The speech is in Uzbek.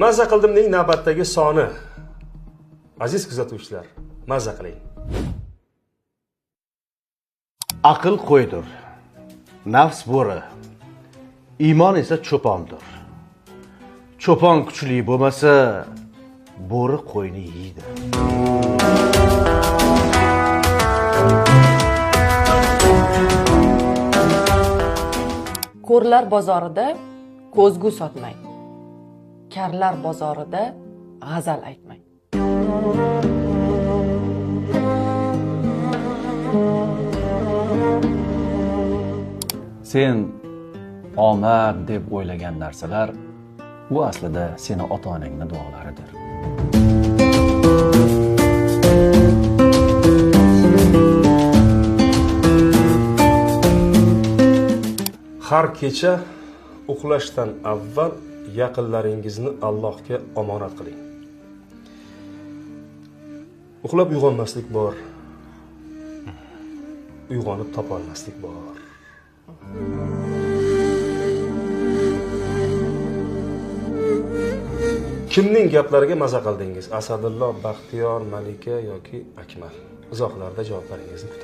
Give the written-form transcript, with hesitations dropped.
Mazza qildimning navbatdagi soni. Aziz kuzatuvchilar, mazza qiling. Aql qo'ydir, nafs bo'ri, iymon esa cho'pondir. Cho'pon kuchli bo'lmasa, bo'ri qo'yni yeydi. Ko'rlar bozorida ko'zgu sotmang. Karlar bozorida g'azal aytmang. Sen omad deb o'ylagan narsalar u aslida seni ota-onangning duolaridir. Har kecha uxlashdan avval yaqinlaringizni Allohga omonat qiling. Uxlab uyg'onmaslik bor, uyg'onib topolmaslik bor. Kimning gaplariga maza qildingiz? Asadullo, Baxtiyor, Malika yoki Akmal? Izohlarda javoblaringizni kutaman.